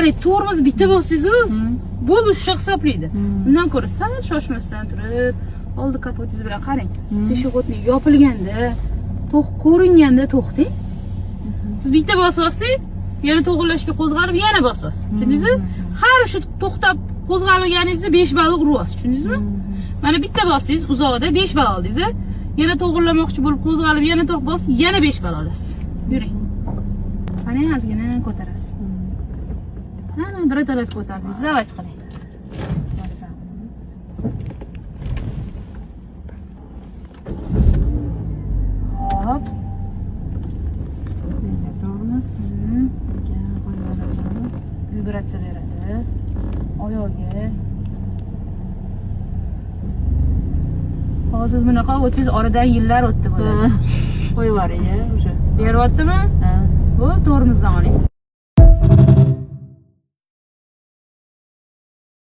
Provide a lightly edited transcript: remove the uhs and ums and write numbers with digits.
Qarang, tormoz bitta bossangiz-u, bo'ldi, o'sha hisoblaydi. Undan ko'ra sal shoshmasdan turib, oldi kapotingiz bilan qarang. Пешеходный yopilganda, to'q ko'ringanda to'xtang. Siz bitta bosyapsiz, yana to'g'irlashga qo'zg'alib yana bosyapsiz. Tushundingizmi? Har shu to'xtab qo'zg'alganingizda 5 ball uryapsiz, tushundingizmi? Mana bitta bosdingiz, uzoqda 5 ball oldingiz, a? Yana to'g'irlamoqchi bo'lib qo'zg'alib yana to'q bosib, yana 5 ball olasiz. Yuring. Qarang, ozgina ko'tarasiz. Mana birato'lasi ko'tardingiz, zavod qiling. Bosamiz. Hop. Endi tormoz. Keyin qo'yib yuboradi. Vibratsiya beradi. Oyog'iga. Hozir bunaqa o'tsangiz, oradan yillar o'tdi bo'ladi. Qo'yib yuboring, уже. Beryaptimi? Ha. Bu tormozdan oling.